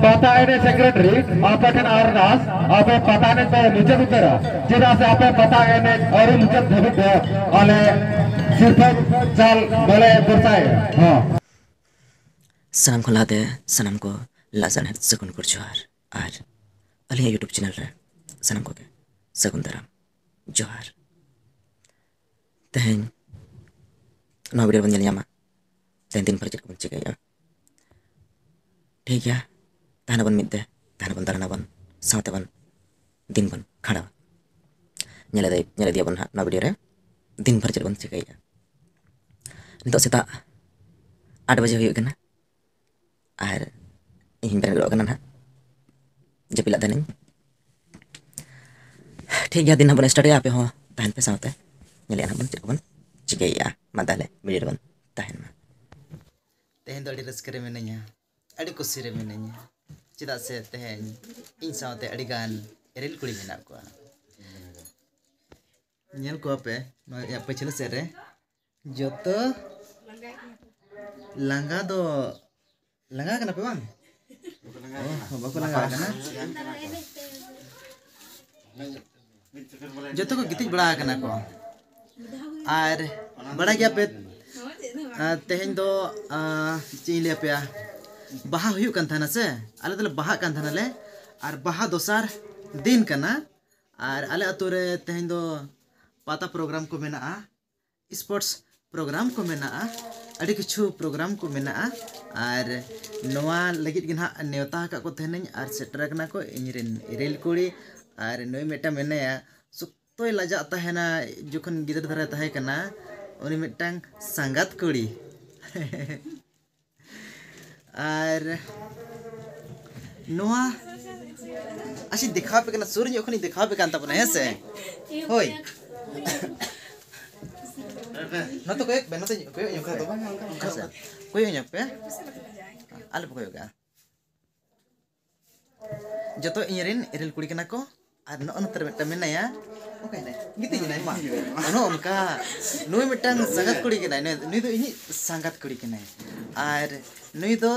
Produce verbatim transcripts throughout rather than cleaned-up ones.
ᱯᱟᱛᱟ ᱮᱱᱮᱡ ᱥᱮᱠᱨᱮᱴᱟᱨᱤ, ᱟᱯᱮ ᱴᱷᱮᱱ ᱟᱨᱫᱟᱥ, ᱟᱯᱮ ᱯᱟᱛᱟ ᱮᱱᱮᱡ ᱯᱮ ᱢᱩᱪᱟᱹᱫ ᱩᱛᱟᱹᱨᱟ, ᱪᱮᱫᱟᱜ ᱥᱮ ᱟᱯᱮ ᱯᱟᱛᱟ ᱮᱱᱮᱡ ᱟᱹᱣᱨᱤ ᱢᱩᱪᱟᱹᱫ ᱫᱷᱟᱹᱵᱤᱡ ᱛᱮ ᱟᱞᱮ ᱥᱤᱨᱯᱟᱹ ᱪᱟᱞ ᱵᱟᱞᱮ ᱵᱷᱚᱨᱥᱟᱭᱮᱫᱼᱟ᱾ ᱦᱚᱸ᱾ ᱥᱟᱱᱟᱢ ᱠᱷᱚᱱ ᱞᱟᱦᱟᱛᱮ ᱥᱟᱱᱟᱢ ᱠᱚ ᱞᱟᱥᱟᱲᱦᱮᱫ ᱥᱟᱹᱜᱩᱱ ᱜᱚᱰ ᱡᱚᱦᱟᱨ, ᱟᱨ ᱟᱹᱞᱤᱧᱟᱜ YouTube ᱪᱮᱱᱮᱞ ᱨᱮ ᱥᱟᱱᱟᱢ ᱠᱚᱜᱮ ᱥᱟᱹᱜᱩᱱ ᱫᱟᱨᱟᱢ ᱡᱚᱦᱟᱨ᱾ ᱛᱮᱦᱮᱧ ᱱᱚᱣᱟ ᱵᱷᱤᱰᱤᱭᱳ ᱨᱮᱵᱚᱱ ᱧᱮᱞ ᱧᱟᱢᱟ, ᱛᱮᱦᱮᱧ ᱫᱤᱱ ᱵᱷᱳᱨ ᱪᱮᱫ ᱠᱚᱵᱚᱱ ᱪᱤᱠᱟᱹᱭᱮᱫᱼᱟ᱾ ᱴᱷᱤᱠ ᱜᱮᱭᱟ, ᱛᱟᱦᱮᱱᱟᱵᱚᱱ ᱢᱤᱫ ᱛᱮ, ᱛᱟᱦᱮᱱᱟᱵᱚᱱ, ᱫᱟᱬᱟᱱᱟᱵᱚᱱ, ᱥᱟᱶᱛᱮ ᱵᱚᱱ ᱫᱤᱱ ᱵᱚᱱ ᱠᱷᱟᱸᱰᱟᱣᱟ᱾ ᱧᱮᱞ ᱤᱫᱤ-, ᱧᱮᱞ ᱤᱫᱤᱭᱟᱵᱚᱱ ᱦᱟᱸᱜ ᱱᱚᱣᱟ ᱵᱷᱤᱰᱤᱭᱳ ᱨᱮ ᱫᱤᱱ ᱵᱷᱳᱨ ᱪᱮᱫ ᱵᱚᱱ ᱪᱤᱠᱟᱹᱭᱮᱫᱼᱟ᱾ ᱱᱤᱛᱚᱜ ᱥᱮᱛᱟᱜ ᱟᱴ ᱵᱟᱡᱮ ᱦᱩᱭᱩᱜ ᱠᱟᱱᱟ, ᱟᱨ ᱤᱧ ᱵᱮᱨᱮᱫ ᱜᱚᱫ ᱠᱟᱱᱟ ᱱᱟᱦᱟᱜ, ᱡᱟᱹᱯᱤᱫ ᱞᱮᱫ ᱛᱟᱦᱮᱱᱟᱹᱧ᱾ ᱴᱷᱤᱠ ᱜᱮᱭᱟ, ᱫᱤᱱ ᱦᱟᱸᱜ ᱵᱚᱱ ᱥᱴᱟᱨᱴᱮᱜᱼᱟ, ᱟᱯᱮ ᱦᱚᱸ ᱛᱟᱦᱮᱱ ᱯᱮ ᱥᱟᱶᱛᱮ, ᱧᱮᱞᱮᱜᱼᱟ ᱱᱟᱦᱟᱜ ᱵᱚᱱ ᱪᱮᱫ ᱠᱚᱵᱚᱱ ᱪᱤᱠᱟᱹᱭᱮᱫᱼᱟ᱾ ᱢᱟ ᱛᱟᱦᱚᱞᱮ ᱵᱷᱤᱰᱤᱭᱳ ᱨᱮᱵᱚᱱ ᱛᱟᱦᱮᱱ ᱢᱟ᱾ ᱛᱮᱦᱮᱧ ᱫᱚ ᱟᱹᱰᱤ ᱨᱟᱹᱥᱠᱟᱹ ᱨᱮ ᱢᱤᱱᱟᱹᱧᱟ, ᱟᱹᱰᱤ ᱠᱩᱥᱤ ᱨᱮ ᱢᱤᱱᱟᱹᱧᱟ, ᱪᱮᱫᱟᱜ ᱥᱮ ᱛᱮᱦᱮᱧ ᱤᱧ ᱥᱟᱶᱛᱮ ᱟᱹᱰᱤ ᱜᱟᱱ ᱮᱨᱮᱞ ᱠᱩᱲᱤ ᱢᱮᱱᱟᱜ ᱠᱚᱣᱟ᱾ ᱧᱮᱞ ᱠᱚᱣᱟ ᱯᱮ ᱱᱚᱣᱟ ᱤᱧᱟᱹᱜ ᱯᱟᱹᱪᱷᱞᱟᱹ ᱥᱮᱫ ᱨᱮ, ᱡᱚᱛᱚ ᱞᱟᱸᱜᱟ ᱫᱚ, ᱞᱟᱸᱜᱟ ᱠᱟᱱᱟ ᱯᱮ ᱵᱟᱝ? ᱚ, ᱵᱟᱠᱚ ᱞᱟᱸᱜᱟ ᱠᱟᱱᱟ᱾ ᱡᱚᱛᱚ ᱠᱚ ᱜᱤᱛᱤᱡ ᱵᱟᱲᱟ ᱟᱠᱟᱱᱟ ᱠᱚ᱾ ᱟᱨ ᱵᱟᱲᱟᱭ ᱜᱮᱭᱟ ᱯᱮ, ᱟᱨ ᱛᱮᱦᱮᱧ ᱫᱚ, ᱟᱨ ᱪᱮᱫ ᱤᱧ ᱞᱟᱹᱭ ᱟᱯᱮᱭᱟ, ᱵᱟᱦᱟ ᱦᱩᱭᱩᱜ ᱠᱟᱱ ᱛᱟᱦᱮᱱᱟ ᱥᱮ, ᱟᱞᱮ ᱫᱚᱞᱮ ᱵᱟᱦᱟᱜ ᱠᱟᱱ ᱛᱟᱦᱮᱱᱟᱞᱮ᱾ ᱟᱨ ᱵᱟᱦᱟ ᱫᱚᱥᱟᱨ ᱫᱤᱱ ᱠᱟᱱᱟ᱾ ᱟᱨ ᱟᱞᱮ ᱟᱹᱛᱩ ᱨᱮ ᱛᱮᱦᱮᱧ ᱫᱚ ᱯᱟᱛᱟ ᱯᱨᱳᱜᱨᱟᱢ ᱠᱚ ᱢᱮᱱᱟᱜᱼᱟ, ᱥᱯᱳᱨᱴᱥ ᱯᱨᱳᱜᱨᱟᱢ ᱠᱚ ᱢᱮᱱᱟᱜᱼᱟ, ᱟᱹᱰᱤ ᱠᱤᱪᱷᱩ ᱯᱨᱳᱜᱨᱟᱢ ᱠᱚ ᱢᱮᱱᱟᱜᱼᱟ᱾ ᱟᱨ ᱱᱚᱣᱟ ᱞᱟᱹᱜᱤᱫ ᱜᱮ ᱱᱟᱦᱟᱜ ᱱᱮᱣᱛᱟ ᱟᱠᱟᱫ ᱠᱚ ᱛᱟᱦᱮᱱᱟᱹᱧ, ᱟᱨ ᱥᱮᱴᱮᱨ ᱟᱠᱟᱱᱟ ᱠᱚ ᱤᱧᱨᱮᱱ ᱮᱨᱮᱞ ᱠᱩᱲᱤ᱾ ᱟᱨ ᱱᱩᱭ ᱢᱤᱫᱴᱟᱝ ᱢᱮᱱᱟᱭᱟ, ᱥᱚᱠᱛᱚᱭ ᱞᱟᱡᱟᱜ ᱛᱟᱦᱮᱱᱟ, ᱡᱚᱠᱷᱚᱱ ᱜᱤᱫᱽᱨᱟᱹ ᱫᱷᱟᱨᱟᱭ ᱛᱟᱦᱮᱸ ᱠᱟᱱᱟ, ᱩᱱᱤ ᱢᱤᱫᱴᱟᱝ ᱥᱟᱸᱜᱟᱛ ᱠᱩᱲᱤ᱾ ᱟᱨ ᱱᱚᱣᱟ ᱟᱪᱪᱷᱟᱧ ᱫᱮᱠᱷᱟᱣ ᱟᱯᱮ ᱠᱟᱱᱟ, ᱥᱩᱨ ᱧᱚᱜ ᱠᱷᱚᱱᱤᱧ ᱫᱮᱠᱷᱟᱣ ᱟᱯᱮ ᱠᱟᱱ ᱛᱟᱵᱚᱱᱟ, ᱦᱮᱸ ᱥᱮ? ᱦᱳᱭ᱾ ᱱᱚᱛᱮ ᱠᱚᱭᱚᱜ ᱯᱮ, ᱱᱚᱛᱮ ᱠᱚᱭᱚᱜ ᱧᱚᱜ ᱯᱮ᱾ ᱦᱮᱸ ᱥᱮ? ᱠᱚᱭᱚᱜ ᱧᱚᱜ ᱯᱮ᱾ ᱟᱞᱚ ᱯᱮ ᱠᱚᱭᱚᱜᱟ᱾ ᱡᱚᱛᱚ ᱤᱧ ᱨᱮᱱ ᱮᱨᱮᱞ ᱠᱩᱲᱤ ᱠᱟᱱᱟ ᱠᱚ᱾ ᱟᱨ ᱱᱚᱜᱼᱚ ᱱᱚᱛᱮ ᱨᱮ ᱢᱤᱫᱴᱟᱝ ᱢᱮᱱᱟᱭᱟ᱾ ᱚᱠᱟᱭᱮᱱᱟᱭ? ᱜᱤᱛᱤᱡ ᱮᱱᱟᱭ ᱢᱟ᱾ ᱱᱚᱜᱼᱚ ᱱᱚᱝᱠᱟ᱾ ᱱᱩᱭ ᱢᱤᱫᱴᱟᱝ ᱥᱟᱸᱜᱟᱛ ᱠᱩᱲᱤ ᱠᱟᱱᱟᱭ᱾ ᱱᱩᱭ, ᱱᱩᱭ ᱫᱚ ᱤᱧᱤᱡ ᱥᱟᱸᱜᱟᱛ ᱠᱩᱲᱤ ᱠᱟᱱᱟᱭ᱾ ᱟᱨ ᱱᱩᱭ ᱫᱚ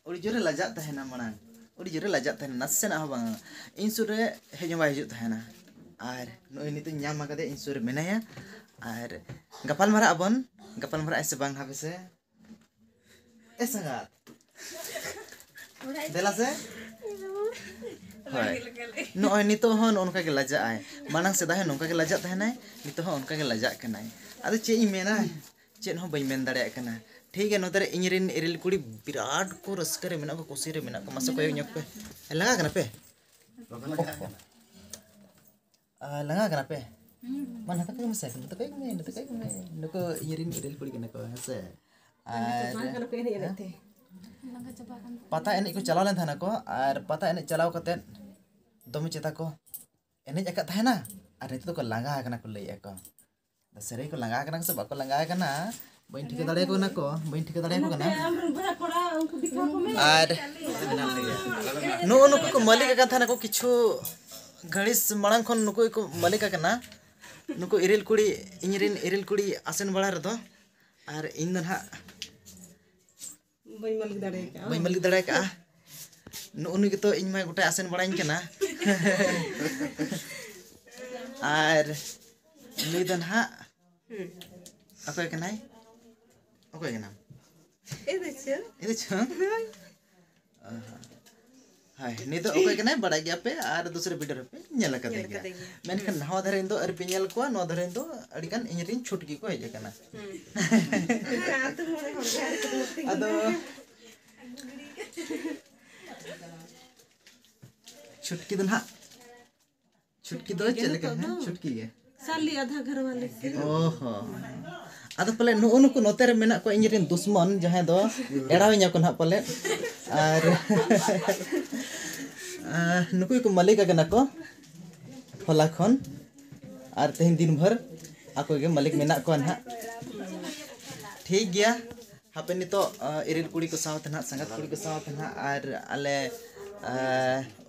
ᱟᱹᱰᱤ ᱡᱳᱨᱮ ᱞᱟᱡᱟᱜ ᱛᱟᱦᱮᱱᱟ ᱢᱟᱲᱟᱝ, ᱟᱹᱰᱤ ᱡᱳᱨᱮ ᱞᱟᱡᱟᱜ ᱛᱟᱦᱮᱱᱟ, ᱱᱟᱥᱮᱱᱟᱜ ᱦᱚᱸ ᱵᱟᱝ᱾ ᱤᱧ ᱥᱩᱨ ᱨᱮ ᱦᱮᱡ ᱦᱚᱸ ᱵᱟᱭ ᱦᱤᱡᱩᱜ ᱛᱟᱦᱮᱱᱟ᱾ ᱟᱨ ᱱᱚᱜᱼᱚᱭ ᱱᱤᱛᱚᱜ ᱧᱟᱢ ᱟᱠᱟᱫᱮᱭᱟ, ᱤᱧ ᱥᱩᱨ ᱨᱮ ᱢᱮᱱᱟᱭᱟ᱾ ᱟᱨ ᱜᱟᱯᱟᱞ ᱢᱟᱨᱟᱜ ᱟᱵᱚᱱ, ᱜᱟᱯᱟᱞ ᱢᱟᱨᱟᱜ ᱟᱭ ᱥᱮ ᱵᱟᱝ ᱦᱟᱯᱮ ᱥᱮ? ᱮ ᱥᱟᱸᱜᱟᱛ, ᱫᱮᱞᱟ ᱥᱮ᱾ ᱦᱳᱭ, ᱱᱚᱜᱼᱚᱭ ᱱᱤᱛᱚᱜ ᱦᱚᱸ ᱱᱚᱜᱼᱚ ᱱᱚᱝᱠᱟ ᱜᱮ ᱞᱟᱡᱟᱜ ᱟᱭ᱾ ᱢᱟᱲᱟᱝ ᱥᱮᱫᱟᱭ ᱦᱚᱸ ᱱᱚᱝᱠᱟ ᱜᱮ ᱞᱟᱡᱟᱜ ᱛᱟᱦᱮᱱᱟᱭ, ᱱᱤᱛᱚᱜ ᱦᱚᱸ ᱚᱱᱠᱟ ᱜᱮ ᱞᱟᱡᱟᱜ ᱠᱟᱱᱟᱭ᱾ ᱟᱫᱚ ᱪᱮᱫ ᱤᱧ ᱢᱮᱱᱟ, ᱪᱮᱫ ᱦᱚᱸ ᱵᱟᱹᱧ ᱢᱮᱱ ᱫᱟᱲᱮᱭᱟᱜ ᱠᱟᱱᱟ᱾ ᱴᱷᱤᱠ ᱜᱮᱭᱟ, ᱱᱚᱛᱮ ᱨᱮ ᱤᱧ ᱨᱮᱱ ᱤᱨᱤᱞ ᱠᱩᱲᱤ ᱵᱤᱨᱟᱴ ᱠᱚ ᱨᱟᱹᱥᱠᱟᱹ ᱨᱮ ᱢᱮᱱᱟᱜ ᱠᱚᱣᱟ, ᱠᱩᱥᱤ ᱨᱮ ᱢᱮᱱᱟᱜ ᱠᱚᱣᱟ᱾ ᱢᱟᱥᱮ ᱠᱚᱭᱚᱜ ᱧᱚᱜ ᱯᱮ᱾ ᱞᱟᱸᱜᱟ ᱠᱟᱱᱟ ᱯᱮ? ᱟᱨ ᱞᱟᱸᱜᱟ ᱠᱟᱱᱟ ᱯᱮ? ᱢᱟ ᱱᱚᱛᱮ ᱠᱚᱭᱚᱜ ᱢᱮᱥᱮ, ᱱᱚᱛᱮ ᱠᱚᱭᱚᱜ ᱢᱮ, ᱱᱚᱛᱮ ᱠᱚᱭᱚᱜ ᱢᱮ᱾ ᱱᱩᱠᱩ ᱤᱧ ᱨᱮᱱ ᱤᱨᱤᱞ ᱠᱩᱲᱤ ᱠᱟᱱᱟ ᱠᱚ, ᱦᱮᱸ ᱥᱮ? ᱟᱨ ᱯᱟᱛᱟ ᱮᱱᱮᱡ ᱠᱚ ᱪᱟᱞᱟᱣ ᱞᱮᱱ ᱛᱟᱦᱮᱱᱟ ᱠᱚ, ᱟᱨ ᱯᱟᱛᱟ ᱮᱱᱮᱡ ᱪᱟᱞᱟᱣ ᱠᱟᱛᱮᱫ ᱫᱚᱢᱮ ᱪᱮᱛᱟ ᱠᱚ ᱮᱱᱮᱡ ᱟᱠᱟᱫ ᱛᱟᱦᱮᱱᱟ, ᱟᱨ ᱱᱤᱛᱚᱜ ᱫᱚᱠᱚ ᱞᱟᱸᱜᱟ ᱟᱠᱟᱱᱟ ᱠᱚ ᱞᱟᱹᱭᱮᱫᱼᱟ ᱠᱚ᱾ ᱥᱮᱨᱮᱧ ᱠᱚ ᱞᱟᱸᱜᱟ ᱟᱠᱟᱱᱟ ᱠᱚ ᱥᱮ ᱵᱟᱠᱚ ᱞᱟᱸᱜᱟ ᱟᱠᱟᱱᱟ, ᱵᱟᱹᱧ ᱴᱷᱤᱠᱟᱹ ᱫᱟᱲᱮᱭᱟᱠᱚ ᱠᱟᱱᱟ ᱠᱚ, ᱵᱟᱹᱧ ᱴᱷᱤᱠᱟᱹ ᱫᱟᱲᱮᱭᱟᱠᱚ ᱠᱟᱱᱟ᱾ ᱟᱢᱨᱮᱱ ᱵᱚᱭᱦᱟ ᱠᱚᱲᱟ ᱩᱱᱠᱩ ᱫᱮᱠᱷᱟᱣ ᱠᱚᱢᱮ᱾ ᱟᱨ ᱱᱩᱜᱼᱩ ᱱᱩᱠᱩ ᱠᱚ ᱢᱟᱹᱞᱤᱠ ᱟᱠᱟᱱ ᱛᱟᱦᱮᱱᱟ ᱠᱚ, ᱠᱤᱪᱷᱩ ᱜᱷᱟᱹᱲᱤᱡ ᱢᱟᱲᱟᱝ ᱠᱷᱚᱱ ᱱᱩᱠᱩ ᱜᱮᱠᱚ ᱢᱟᱹᱞᱤᱠ ᱟᱠᱟᱱᱟ᱾ ᱱᱩᱠᱩ ᱤᱨᱤᱞ ᱠᱩᱲᱤ, ᱤᱧ ᱨᱮᱱ ᱤᱨᱤᱞ ᱠᱩᱲᱤ ᱟᱥᱮᱱ ᱵᱟᱲᱟ ᱨᱮᱫᱚ, ᱟᱨ ᱤᱧ ᱫᱚ ᱱᱟᱦᱟᱜ ᱵᱟᱹᱧ ᱢᱟᱹᱞᱤᱠ ᱫᱟᱲᱮ ᱟᱠᱟᱫᱼᱟ᱾ ᱵᱟᱹᱧ ᱢᱟᱹᱞᱤᱠ ᱫᱟᱲᱮ ᱟᱠᱟᱫᱼᱟ᱾ ᱱᱩᱜᱼᱩ ᱱᱩᱭ ᱜᱮᱛᱚ ᱤᱧ ᱢᱟ ᱜᱚᱴᱟᱭ ᱟᱥᱮᱱ ᱵᱟᱲᱟᱧ ᱠᱟᱱᱟ᱾ ᱟᱨ ᱱᱩᱭ ᱫᱚ ᱱᱟᱦᱟᱜ ᱦᱩᱸ᱾ ᱚᱠᱚᱭ ᱠᱟᱱᱟᱭ? ᱚᱠᱚᱭ ᱠᱟᱱᱟᱢ? ᱤᱧ ᱫᱚ ᱪᱮᱫ? ᱤᱧ ᱫᱚ ᱪᱮᱫ? ᱦᱳᱭ᱾ ᱚ ᱦᱚᱸ᱾ ᱦᱳᱭ, ᱱᱤᱛᱚᱜ ᱚᱠᱚᱭ ᱠᱟᱱᱟᱭ ᱵᱟᱲᱟᱭ ᱜᱮᱭᱟ ᱯᱮ, ᱟᱨ ᱫᱩᱥᱨᱟᱹ video ᱨᱮᱯᱮ ᱧᱮᱞ ᱟᱠᱟᱫᱮ ᱧᱮᱞ ᱜᱮᱭᱟ᱾ ᱟᱠᱟᱫᱮ ᱜᱮᱭᱟ᱾ ᱢᱮᱱᱠᱷᱟᱱ ᱦᱩᱸ᱾ ᱱᱟᱣᱟ ᱫᱷᱟᱨᱮ ᱨᱮᱱ ᱫᱚ ᱟᱹᱣᱨᱤ ᱯᱮ ᱧᱮᱞ ᱠᱚᱣᱟ, ᱱᱚᱣᱟ ᱫᱷᱟᱨᱮ ᱨᱮᱱ ᱫᱚ ᱟᱹᱰᱤ ᱜᱟᱱ ᱤᱧ ᱨᱮᱱ ᱪᱷᱩᱴᱠᱤ ᱠᱚ ᱦᱮᱡ ᱟᱠᱟᱱᱟ᱾ ᱦᱩᱸ᱾ ᱟᱹᱛᱩ ᱢᱚᱬᱮ ᱦᱚᱲ ᱜᱮ ᱟᱨ ᱠᱚ ᱢᱚᱛᱤ ᱟᱫᱚ ᱜᱤᱫᱽᱨᱟᱹ᱾ ᱪᱷᱩᱴᱠᱤ ᱫᱚ ᱱᱟᱦᱟᱜ ᱪᱷᱩᱴᱠᱤ ᱫᱚ ᱪᱮᱫ ᱞᱮᱠᱟ? ᱱᱤᱛᱚᱜ ᱫᱚ ᱦᱮᱸ, ᱪᱷᱩᱴᱠᱤ ᱜᱮ᱾ ᱥᱟᱞᱤ ᱟᱫᱷᱟ ᱜᱷᱟᱨ ᱣᱟᱞᱤ᱾ ᱚ ᱦᱚᱸ᱾ ᱟᱫᱚ ᱯᱟᱞᱮ ᱱᱩᱜᱼᱩ ᱱᱩᱠᱩ ᱱᱚᱛᱮ ᱨᱮ ᱢᱮᱱᱟᱜ ᱠᱚᱣᱟ, ᱤᱧ ᱨᱮᱱ ᱫᱩᱥᱢᱚᱱ, ᱡᱟᱦᱟᱸᱭ ᱫᱚ ᱮᱲᱟᱣᱤᱧᱟ ᱠᱚ ᱱᱟᱦᱟᱜ ᱯᱟᱞᱮ᱾ ᱟᱨ ᱟᱨ ᱱᱩᱠᱩ ᱜᱮᱠᱚ ᱢᱟᱹᱞᱤᱠ ᱟᱠᱟᱱᱟ ᱠᱚ ᱦᱚᱞᱟ ᱠᱷᱚᱱ᱾ ᱟᱨ ᱛᱮᱦᱮᱧ ᱫᱤᱱ ᱵᱷᱳᱨ ᱟᱠᱚ ᱜᱮ ᱢᱟᱹᱞᱤᱠ ᱢᱮᱱᱟᱜ ᱠᱚᱣᱟ ᱱᱟᱦᱟᱜ᱾ ᱴᱷᱤᱠ ᱜᱮᱭᱟ᱾ ᱦᱟᱯᱮ ᱱᱤᱛᱚᱜ, ᱟ, ᱤᱨᱤᱞ ᱠᱩᱲᱤ ᱠᱚ ᱥᱟᱶᱛᱮ ᱱᱟᱦᱟᱜ, ᱥᱟᱸᱜᱟᱛ ᱠᱩᱲᱤ ᱠᱚ ᱥᱟᱶᱛᱮ ᱱᱟᱦᱟᱜ, ᱟᱨ ᱟᱞᱮ, ᱟ,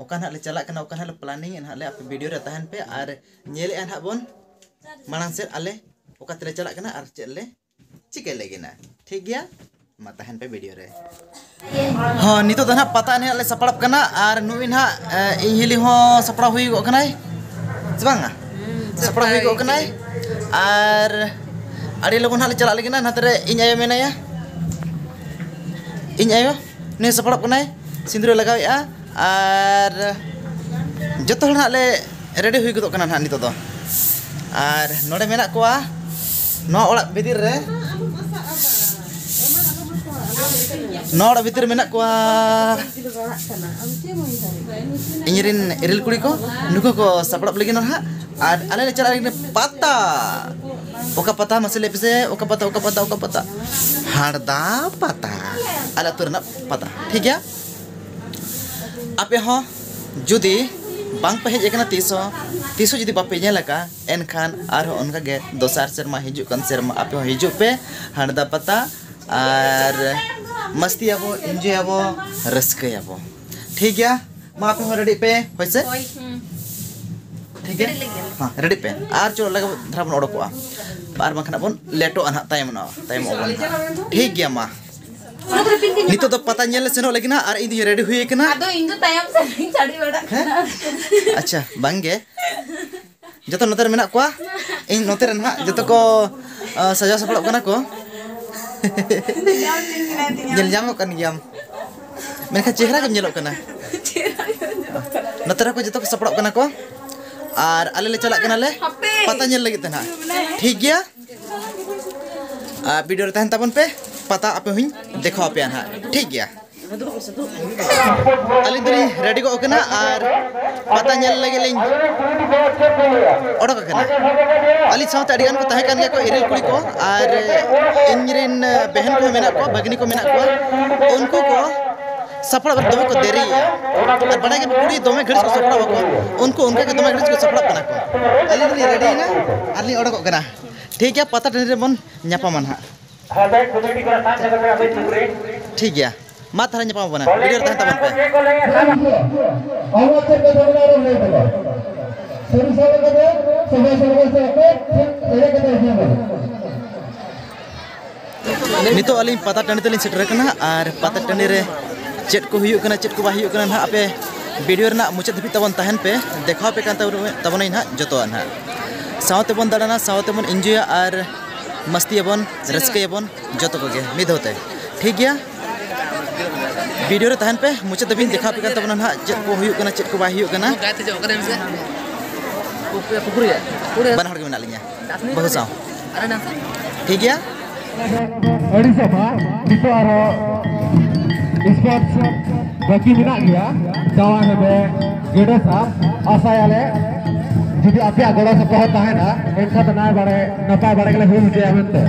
ᱚᱠᱟ ᱱᱟᱦᱟᱜ ᱞᱮ ᱪᱟᱞᱟᱜ ᱠᱟᱱᱟ, ᱚᱠᱟ ᱱᱟᱦᱟᱜ ᱞᱮ planning ᱮᱫ ᱱᱟᱦᱟᱜ ᱞᱮ, ᱟᱯᱮ video ᱨᱮ ᱛᱟᱦᱮᱱ ᱯᱮ ᱟᱨ ᱧᱮᱞᱮᱜᱼᱟ ᱱᱟᱦᱟᱜ ᱵᱚᱱ ᱢᱟᱲᱟᱝ ᱥᱮᱫ ᱟᱞᱮ ᱚᱠᱟ ᱛᱮᱞᱮ ᱪᱟᱞᱟᱜ ᱠᱟᱱᱟ ᱟᱨ ᱪᱮᱫ ᱞᱮ ᱪᱤᱠᱟᱹᱭ ᱞᱟᱹᱜᱤᱫ ᱱᱟ᱾ ᱴᱷᱤᱠ ᱜᱮᱭᱟ? ᱢᱟ ᱛᱟᱦᱮᱱ ᱯᱮ ᱵᱷᱤᱰᱤᱭᱳ ᱨᱮ᱾ ᱦᱚᱸ, ᱱᱤᱛᱚᱜ ᱫᱚ ᱱᱟᱦᱟᱜ ᱯᱟᱛᱟ ᱮᱱᱮᱡ ᱞᱮ ᱥᱟᱯᱲᱟᱜ ᱠᱟᱱᱟ᱾ ᱟᱨ ᱱᱩᱭ ᱱᱟᱦᱟᱜ, ᱮ, ᱤᱧ ᱦᱤᱞᱤ ᱦᱚᱸ ᱥᱟᱯᱲᱟᱣ ᱦᱩᱭᱩᱜᱚᱜ ᱠᱟᱱᱟᱭ, ᱥᱮ ᱵᱟᱝᱟ? ᱥᱟᱯᱲᱟᱣ ᱦᱩᱭᱩᱜᱚᱜ ᱠᱟᱱᱟᱭ᱾ ᱟᱨ ᱟᱹᱰᱤ ᱞᱚᱜᱚᱱ ᱦᱟᱸᱜ ᱞᱮ ᱪᱟᱞᱟᱜ ᱞᱟᱹᱜᱤᱫ ᱱᱟ᱾ ᱱᱟᱛᱮ ᱨᱮ ᱤᱧ ᱟᱭᱳ ᱢᱮᱱᱟᱭᱟ, ᱤᱧ ᱟᱭᱳ ᱱᱩᱭ ᱥᱟᱯᱲᱟᱜ ᱠᱟᱱᱟᱭ, ᱥᱤᱸᱫᱩᱨᱮ ᱞᱟᱜᱟᱣᱮᱫᱼᱟ᱾ ᱟᱨ ᱡᱚᱛᱚ ᱦᱚᱲ ᱦᱟᱸᱜ ᱞᱮ ᱨᱮᱰᱤ ᱦᱩᱭ ᱜᱚᱫᱚᱜ ᱠᱟᱱᱟ ᱱᱟᱦᱟᱜ ᱱᱤᱛᱚᱜ ᱫᱚ᱾ ᱟᱨ ᱱᱚᱰᱮ ᱢᱮᱱᱟᱜ ᱠᱚᱣᱟ ᱱᱚᱣᱟ ᱚᱲᱟᱜ ᱵᱷᱤᱛᱤᱨ ᱨᱮ, ᱱᱚᱣᱟ ᱚᱲᱟᱜ ᱵᱷᱤᱛᱤᱨ ᱨᱮ ᱢᱮᱱᱟᱜ ᱠᱚᱣᱟ ᱤᱧᱨᱮᱱ ᱤᱨᱤᱞ ᱠᱩᱲᱤ ᱠᱚ, ᱱᱩᱠᱩ ᱠᱚ ᱥᱟᱯᱲᱟᱜ ᱞᱟᱹᱜᱤᱫ ᱱᱟᱦᱟᱜ᱾ ᱟᱨ ᱟᱞᱮ ᱞᱮ ᱪᱟᱞᱟᱜ ᱞᱟᱹᱜᱤᱫ ᱯᱟᱛᱟ᱾ ᱚᱠᱟ ᱯᱟᱛᱟ ᱢᱟᱥᱮ ᱞᱟᱹᱭ ᱯᱮᱥᱮ? ᱚᱠᱟ ᱯᱟᱛᱟ, ᱚᱠᱟ ᱯᱟᱛᱟ, ᱚᱠᱟ ᱯᱟᱛᱟ? ᱦᱟᱲᱫᱟ ᱯᱟᱛᱟ, ᱟᱞᱮ ᱟᱹᱛᱩ ᱨᱮᱱᱟᱜ ᱯᱟᱛᱟ, ᱴᱷᱤᱠ ᱜᱮᱭᱟ? ᱟᱯᱮ ᱦᱚᱸ ᱡᱩᱫᱤ ᱵᱟᱝ ᱯᱮ ᱦᱮᱡ ᱟᱠᱟᱱᱟ ᱛᱤᱥ ᱦᱚᱸ, ᱛᱤᱥ ᱦᱚᱸ ᱡᱩᱫᱤ ᱵᱟᱯᱮ ᱧᱮᱞ ᱟᱠᱟᱫᱼᱟ, ᱮᱱᱠᱷᱟᱱ ᱟᱨᱦᱚᱸ ᱚᱱᱠᱟ ᱜᱮ ᱫᱚᱥᱟᱨ ᱥᱮᱨᱢᱟ, ᱦᱤᱡᱩᱜ ᱠᱟᱱ ᱥᱮᱨᱢᱟ ᱟᱯᱮ ᱦᱚᱸ ᱦᱤᱡᱩᱜ ᱯᱮ ᱦᱟᱲᱫᱟ ᱯᱟᱛᱟ᱾ ᱟᱨ ᱢᱟᱥᱛᱤᱭᱟᱵᱚ, ᱤᱱᱡᱚᱭᱟᱵᱚ, ᱨᱟᱹᱥᱠᱟᱹᱭᱟᱵᱚ, ᱴᱷᱤᱠ ᱜᱮᱭᱟ? ᱢᱟ ᱟᱯᱮ ᱦᱚᱸ ᱨᱮᱰᱤᱜ ᱯᱮ, ᱦᱳᱭ ᱥᱮ? ᱦᱳᱭ, ᱦᱩᱸ᱾ ᱴᱷᱤᱠ ᱜᱮᱭᱟ? ᱨᱮᱰᱤ ᱞᱟᱹᱜᱤᱫ᱾ ᱦᱮᱸ, ᱨᱮᱰᱤᱜ ᱯᱮ᱾ ᱟᱨ ᱪᱚ ᱞᱟᱜᱮ ᱫᱷᱟᱨᱟ ᱵᱚᱱ ᱚᱰᱚᱠᱚᱜᱼᱟ, ᱟᱨ ᱵᱟᱝᱠᱷᱟᱱ ᱵᱚᱱ ᱞᱮᱴᱚᱜᱼᱟ ᱱᱟᱦᱟᱜ, ᱛᱟᱭᱚᱢ ᱱᱟᱦᱟᱜ, ᱛᱟᱭᱚᱢᱚᱜ ᱟᱵᱚᱱ ᱱᱟᱦᱟᱜ᱾ ᱴᱷᱤᱠ ᱜᱮᱭᱟ, ᱢᱟ᱾ ᱱᱤᱛᱚᱜ ᱫᱚ ᱯᱟᱛᱟ ᱧᱮᱞ ᱞᱮ ᱥᱮᱱᱚᱜ ᱞᱟᱹᱜᱤᱫ ᱱᱟᱦᱟᱜ, ᱟᱨ ᱤᱧ ᱫᱚᱧ ᱨᱮᱰᱤ ᱦᱩᱭ ᱟᱠᱟᱱᱟ᱾ ᱟᱫᱚ ᱤᱧ ᱫᱚ ᱛᱟᱭᱚᱢ ᱥᱮᱫ ᱨᱤᱧ ᱥᱟᱹᱲᱤ ᱵᱟᱲᱟᱜ ᱦᱮᱸ? ᱠᱟᱱᱟ᱾ ᱟᱪᱪᱷᱟ, ᱵᱟᱝ ᱜᱮ᱾ ᱡᱚᱛᱚ ᱱᱚᱛᱮ ᱨᱮ ᱢᱮᱱᱟᱜ ᱠᱚᱣᱟ᱾ ᱤᱧ ᱱᱚᱛᱮ ᱨᱮ ᱱᱟᱦᱟᱜ ᱡᱚᱛᱚ ᱠᱚ, ᱟ, ᱥᱟᱡᱟᱣ ᱥᱟᱯᱲᱟᱣ ᱠᱟᱱᱟ ᱠᱚ᱾ ᱧᱮᱞ ᱧᱟᱢᱚᱜ ᱠᱟᱱ ᱜᱮᱭᱟᱢ᱾ ᱢᱮᱱᱠᱷᱟᱱ ᱪᱮᱦᱨᱟ ᱜᱮᱢ ᱧᱮᱞᱚᱜ ᱠᱟᱱᱟ᱾ ᱱᱚᱛᱮ ᱨᱮᱦᱚᱸ ᱠᱚ ᱡᱚᱛᱚ ᱠᱚ ᱥᱟᱯᱲᱟᱜ ᱠᱟᱱᱟ ᱠᱚ᱾ ᱟᱨ ᱟᱞᱮ ᱞᱮ ᱪᱟᱞᱟᱜ ᱠᱟᱱᱟᱞᱮ ᱦᱟᱯᱮ᱾ ᱯᱟᱛᱟ ᱧᱮᱞ ᱞᱟᱹᱜᱤᱫ ᱛᱮ ᱱᱟᱦᱟᱜ᱾ ᱴᱷᱤᱠ ᱜᱮᱭᱟ? ᱟᱨ ᱵᱷᱤᱰᱤᱭᱳ ᱨᱮ ᱛᱟᱦᱮᱱ ᱛᱟᱵᱚᱱ ᱯᱮ᱾ ᱯᱟᱛᱟ ᱟᱯᱮ ᱦᱚᱸᱧ ᱫᱮᱠᱷᱟᱣ ᱟᱯᱮᱭᱟ ᱱᱟᱦᱟᱜ᱾ ᱴᱷᱤᱠ ᱜᱮᱭᱟ? ᱟᱹᱞᱤᱧ ᱫᱚᱞᱤᱧ ᱨᱮᱰᱤ ᱜᱚᱫ ᱠᱟᱱᱟ ᱟᱨ ᱯᱟᱛᱟ ᱧᱮᱞ ᱞᱟᱹᱜᱤᱫ ᱞᱤᱧ ᱚᱰᱚᱠ ᱟᱠᱟᱱᱟ᱾ ᱟᱹᱞᱤᱧ ᱥᱟᱶᱛᱮ ᱟᱹᱰᱤ ᱜᱟᱱ ᱠᱚ ᱛᱟᱦᱮᱸ ᱠᱟᱱ ᱜᱮᱭᱟ ᱠᱚ, ᱤᱨᱤᱞ ᱠᱩᱲᱤ ᱠᱚ, ᱟᱨ ᱤᱧ ᱨᱮᱱ ᱵᱮᱦᱮᱱ ᱠᱚᱦᱚᱸ ᱢᱮᱱᱟᱜ ᱠᱚᱣᱟ, ᱵᱷᱟᱹᱜᱽᱱᱤ ᱠᱚ ᱢᱮᱱᱟᱜ ᱠᱚᱣᱟ᱾ ᱩᱱᱠᱩ ᱠᱚ ᱥᱟᱯᱲᱟᱣ ᱨᱮ ᱫᱚᱢᱮ ᱠᱚ ᱫᱮᱨᱤᱭᱮᱫᱼᱟ᱾ ᱟᱨ ᱵᱟᱲᱟᱭ ᱜᱮ ᱠᱩᱲᱤ ᱫᱚᱢᱮ ᱜᱷᱟᱹᱲᱤᱡ ᱠᱚ ᱥᱟᱯᱲᱟᱣ ᱟᱠᱚ, ᱩᱱᱠᱩ ᱚᱱᱠᱟ ᱜᱮ ᱫᱚᱢᱮ ᱜᱷᱟᱹᱲᱤᱡ ᱠᱚ ᱥᱟᱯᱲᱟᱜ ᱠᱟᱱᱟ ᱠᱚ᱾ ᱟᱹᱞᱤᱧ ᱫᱚᱞᱤᱧ ᱨᱮᱰᱤᱭᱮᱱᱟ ᱟᱨ ᱞᱤᱧ ᱚᱰᱚᱠᱚᱜ ᱠᱟᱱᱟ᱾ ᱴᱷᱤᱠ ᱜᱮᱭᱟ, ᱯᱟᱛᱟ ᱴᱟᱺᱰᱤ ᱨᱮᱵᱚᱱ ᱧᱟᱯᱟᱢᱟ ᱱᱟᱦᱟᱜ᱾ ᱴᱷᱤᱠ ᱜᱮᱭᱟ, ᱢᱟ ᱛᱟᱦᱚᱞᱮ ᱧᱟᱯᱟᱢ ᱟᱵᱚᱱᱟ, ᱵᱷᱤᱰᱤᱭᱳ ᱨᱮ ᱛᱟᱦᱮᱱ ᱛᱟᱵᱚᱱ ᱯᱮ᱾ ᱟᱵᱚ ᱪᱮᱫ ᱠᱚ ᱡᱷᱟᱢᱮᱞᱟ ᱨᱮ ᱦᱩᱭ ᱠᱟᱱᱟ? ᱥᱟᱹᱨᱤ ᱥᱟᱹᱨᱤ ᱠᱟᱛᱮ, ᱥᱚᱡᱷᱮ ᱥᱚᱡᱷᱮ ᱥᱮ ᱟᱯᱮ ᱴᱷᱤᱠ ᱮᱲᱮ ᱠᱟᱛᱮ ᱦᱤᱡᱩᱜ ᱢᱮ᱾ ᱱᱤᱛᱚᱜ ᱟᱹᱞᱤᱧ ᱯᱟᱛᱟ ᱴᱟᱺᱰᱤ ᱛᱮᱞᱤᱧ ᱥᱮᱴᱮᱨ ᱟᱠᱟᱱᱟ ᱟᱨ ᱯᱟᱛᱟ ᱴᱟᱺᱰᱤ ᱨᱮ ᱪᱮᱫ ᱠᱚ ᱦᱩᱭᱩᱜ ᱠᱟᱱᱟ, ᱪᱮᱫ ᱠᱚ ᱵᱟᱭ ᱦᱩᱭᱩᱜ ᱠᱟᱱᱟ ᱱᱟᱦᱟᱜ, ᱟᱯᱮ ᱵᱷᱤᱰᱤᱭᱳ ᱨᱮᱱᱟᱜ ᱢᱩᱪᱟᱹᱫ ᱫᱷᱟᱹᱵᱤᱡ ᱛᱟᱵᱚᱱ ᱛᱟᱦᱮᱱ ᱯᱮ, ᱫᱮᱠᱷᱟᱣ ᱯᱮ ᱠᱟᱱ ᱛᱟᱵᱚᱱ- ᱛᱟᱵᱚᱱᱟᱹᱧ ᱱᱟᱦᱟᱜ ᱡᱚᱛᱚᱣᱟᱜ ᱱᱟᱦᱟᱜ᱾ ᱥᱟᱶᱛᱮ ᱵᱚᱱ ᱫᱟᱬᱟᱱᱟ, ᱥᱟᱶᱛᱮ ᱵᱚᱱ ᱤᱱᱡᱚᱭᱟ ᱟᱨ ᱢᱟᱥᱛᱤᱭᱟᱵᱚᱱ, ᱨᱟᱹᱥᱠᱟᱹᱭᱟᱵᱚᱱ ᱡᱚᱛᱚ ᱠᱚᱜᱮ ᱢᱤᱫ ᱫᱷᱟᱣ ᱛᱮ᱾ ᱴᱷᱤᱠ ᱜᱮᱭᱟ, ᱵᱷᱤᱰᱤᱭᱳ ᱨᱮ ᱛᱟᱦᱮᱱ ᱯᱮ, ᱢᱩᱪᱟᱹᱫ ᱫᱷᱟᱹᱵᱤᱡ ᱫᱮᱠᱷᱟᱣ ᱯᱮ ᱠᱟᱱ ᱛᱟᱵᱚᱱᱟ ᱱᱟᱦᱟᱜ ᱪᱮᱫ ᱠᱚ ᱦᱩᱭᱩᱜ ᱠᱟᱱᱟ, ᱪᱮᱫ ᱠᱚ ᱵᱟᱭ ᱦᱩᱭᱩᱜ ᱠᱟᱱᱟ᱾ ᱵᱟᱱᱟ ᱦᱚᱲ ᱜᱮ ᱢᱮᱱᱟᱜ ᱞᱤᱧᱟ ᱵᱟᱹᱦᱩ ᱥᱟᱶ᱾ ᱴᱷᱤᱠ ᱜᱮᱭᱟ᱾ ᱟᱹᱰᱤ ᱥᱟᱯᱷᱟ᱾ ᱱᱤᱛᱚᱜ ᱟᱨᱦᱚᱸ ᱥᱯᱳᱨᱴᱥ ᱵᱟᱹᱠᱤ ᱢᱮᱱᱟᱜ ᱜᱮᱭᱟ᱾ ᱡᱟᱣᱟ ᱦᱮᱵᱮ, ᱜᱮᱰᱮ ᱥᱟᱵ, ᱟᱥᱟᱭᱟᱞᱮ ᱡᱩᱫᱤ ᱟᱯᱮᱭᱟᱜ ᱜᱚᱲᱚ ᱥᱚᱯᱚᱦᱚᱫ ᱛᱟᱦᱮᱱᱟ, ᱮᱱᱠᱷᱟᱱ ᱫᱚ ᱱᱟᱭ ᱵᱟᱲᱮ, ᱱᱟᱯᱟᱭ ᱵᱟᱲᱮ ᱜᱮᱞᱮ ᱦᱩᱭ ᱦᱚᱪᱚᱭᱟ ᱢᱮᱱᱛᱮ᱾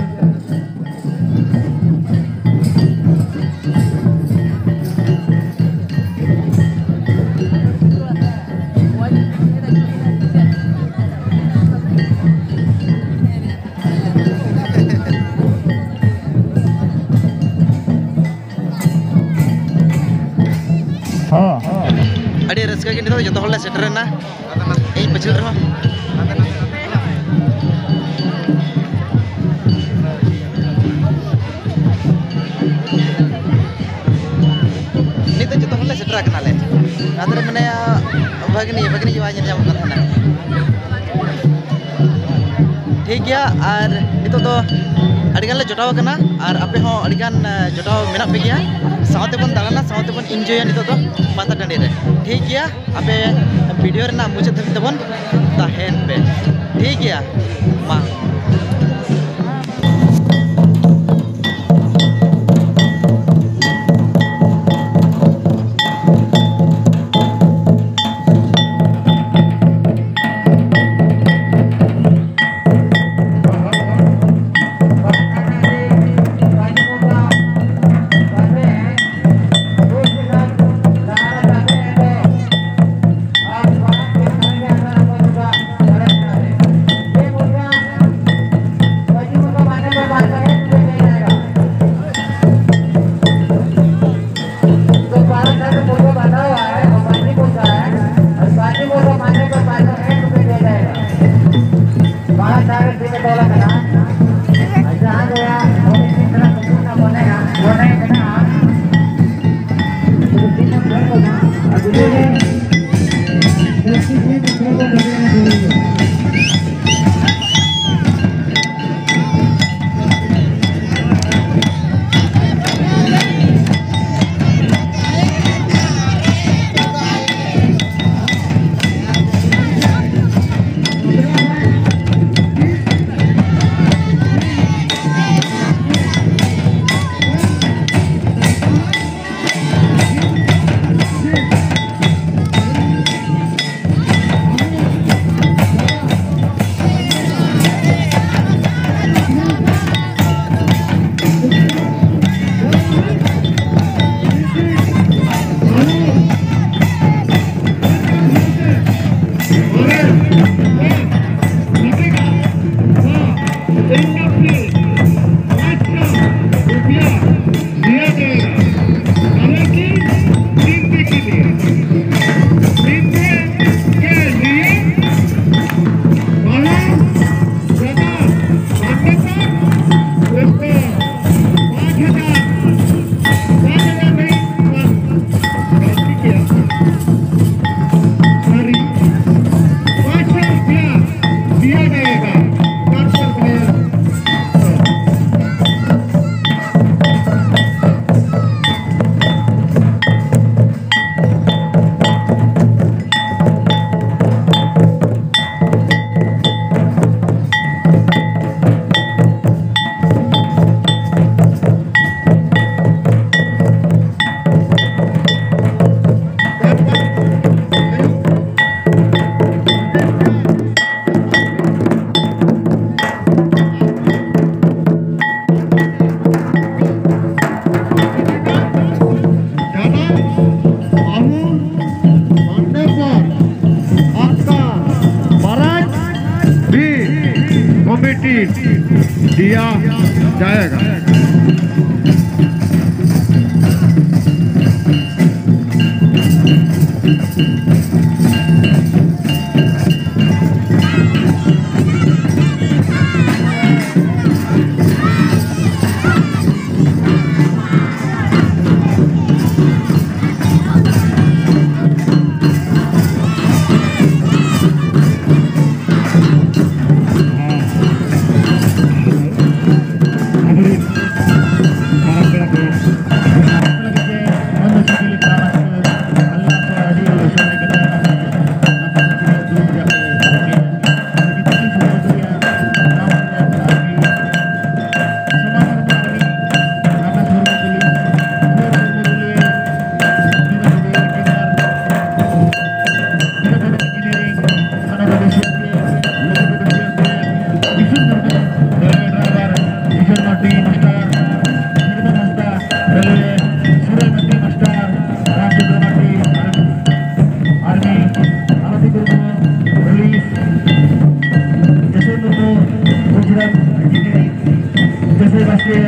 ᱦᱚᱸ᱾ ᱟᱹᱰᱤ ᱨᱟᱹᱥᱠᱟᱹ ᱜᱮ ᱱᱤᱛᱚᱜ ᱡᱚᱛᱚ ᱦᱚᱲ ᱞᱮ ᱥᱮᱴᱮᱨᱮᱱᱟ᱾ ᱤᱧ ᱯᱟᱹᱪᱷᱞᱟᱹ ᱨᱮᱦᱚᱸ᱾ ᱱᱤᱛᱚᱜ ᱡᱚᱛᱚ ᱦᱚᱲ ᱞᱮ ᱥᱮᱴᱮᱨ ᱟᱠᱟᱱᱟᱞᱮ᱾ ᱟᱫᱚ ᱨᱮ ᱢᱮᱱᱟᱭᱟ ᱵᱷᱟᱹᱜᱽᱱᱤ, ᱵᱷᱟᱹᱜᱽᱱᱤ ᱡᱟᱶᱟᱭ ᱧᱮᱞ ᱧᱟᱢᱚᱜ ᱠᱟᱱ ᱛᱟᱦᱮᱱᱟ᱾ ᱴᱷᱤᱠ ᱜᱮᱭᱟ, ᱟᱨ ᱱᱤᱛᱚᱜ ᱫᱚ ᱟᱹᱰᱤ ᱜᱟᱱ ᱞᱮ ᱡᱚᱴᱟᱣ ᱟᱠᱟᱱᱟ, ᱟᱨ ᱟᱯᱮ ᱦᱚᱸ ᱟᱹᱰᱤ ᱜᱟᱱ, ᱮ, ᱡᱚᱴᱟᱣ ᱢᱮᱱᱟᱜ ᱯᱮ ᱜᱮᱭᱟ᱾ ᱥᱟᱶᱛᱮ ᱵᱚᱱ ᱫᱟᱬᱟᱱᱟ, ᱥᱟᱶᱛᱮ ᱵᱚᱱ ᱤᱱᱡᱚᱭᱟ ᱱᱤᱛᱚᱜ ᱫᱚ ᱯᱟᱛᱟ ᱴᱟᱺᱰᱤ ᱨᱮ᱾ ᱴᱷᱤᱠ ᱜᱮᱭᱟ, ᱟᱯᱮ ᱵᱷᱤᱰᱤᱭᱳ ᱨᱮᱱᱟᱜ ᱢᱩᱪᱟᱹᱫ ᱫᱷᱟᱹᱵᱤᱡ ᱛᱟᱵᱚᱱ ᱛᱟᱦᱮᱱ ᱯᱮ᱾ ᱴᱷᱤᱠ ᱜᱮᱭᱟ, ᱢᱟ᱾ जाएगा। ᱡᱚᱥᱚᱱ ᱢᱩᱨᱢᱩ, ᱜᱩᱡᱽᱨᱟᱴ ᱤᱧᱡᱤᱱᱤᱭᱟᱨᱤᱝ, ᱡᱚᱥᱚᱱ ᱵᱟᱥᱠᱮ,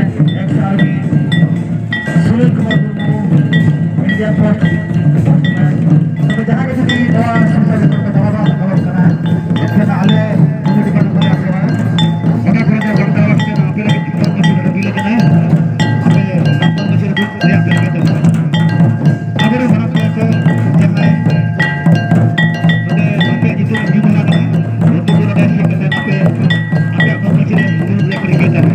ᱮᱠᱥ ᱟᱨᱢᱤ, ᱥᱩᱱᱤᱞ ᱠᱩᱢᱟᱨ ᱢᱩᱨᱢᱩ, ᱤᱱᱰᱤᱭᱟ ᱯᱳᱥᱴ, ᱯᱳᱥᱴᱢᱮᱱ᱾ ᱛᱚᱵᱮ ᱡᱟᱦᱟᱸ ᱜᱮ ᱡᱩᱫᱤ ᱱᱚᱣᱟ ᱥᱩᱵᱤᱫᱷᱟ ᱵᱮᱜᱚᱨ ᱫᱚ ᱫᱟᱣᱟ ᱵᱟᱝ ᱧᱟᱢᱚᱜ ᱠᱟᱱᱟ, ᱮᱱᱠᱷᱟᱱ ᱟᱞᱮ ᱠᱚᱢᱤᱴᱤ ᱯᱟᱦᱴᱟ ᱠᱷᱚᱱ ᱟᱯᱮ ᱦᱚᱸ ᱚᱱᱟ ᱠᱚᱨᱮ ᱫᱚ ᱵᱟᱝ ᱫᱟᱣᱟ ᱠᱟᱛᱮ ᱟᱯᱮ ᱞᱟᱹᱜᱤᱫ ᱡᱚᱛᱚ ᱠᱤᱪᱷᱩ ᱨᱮᱰᱤ ᱟᱠᱟᱱᱟ᱾ ᱟᱯᱮ ᱥᱟᱱᱛᱟᱲ ᱢᱟᱹᱡᱷᱤ ᱨᱮ ᱫᱩᱲᱩᱵ ᱨᱮᱭᱟᱜ ᱯᱮ ᱨᱮᱵᱮᱱ ᱛᱟᱵᱚᱱᱟ᱾ ᱟᱵᱚᱨᱮᱱ ᱦᱟᱲᱟᱢ ᱠᱚᱲᱟ ᱠᱚ ᱡᱟᱦᱟᱸᱭ ᱱᱚᱰᱮ ᱟᱯᱮᱭᱟᱜ ᱧᱩᱛᱩᱢ ᱧᱩᱢ ᱟᱠᱟᱱᱟ, ᱩᱱᱠᱩ ᱠᱚ ᱱᱚᱰᱮ ᱦᱮᱡ ᱠᱟᱛᱮ ᱟᱯᱮ, ᱟᱯᱮᱭᱟᱜ ᱦᱚᱠ ᱢᱟᱹᱡᱷᱤ ᱨᱮ ᱫᱩᱲᱩᱵ ᱨᱮᱭᱟᱜ ᱨᱤᱠᱟᱹᱭ ᱛᱟᱯᱮ᱾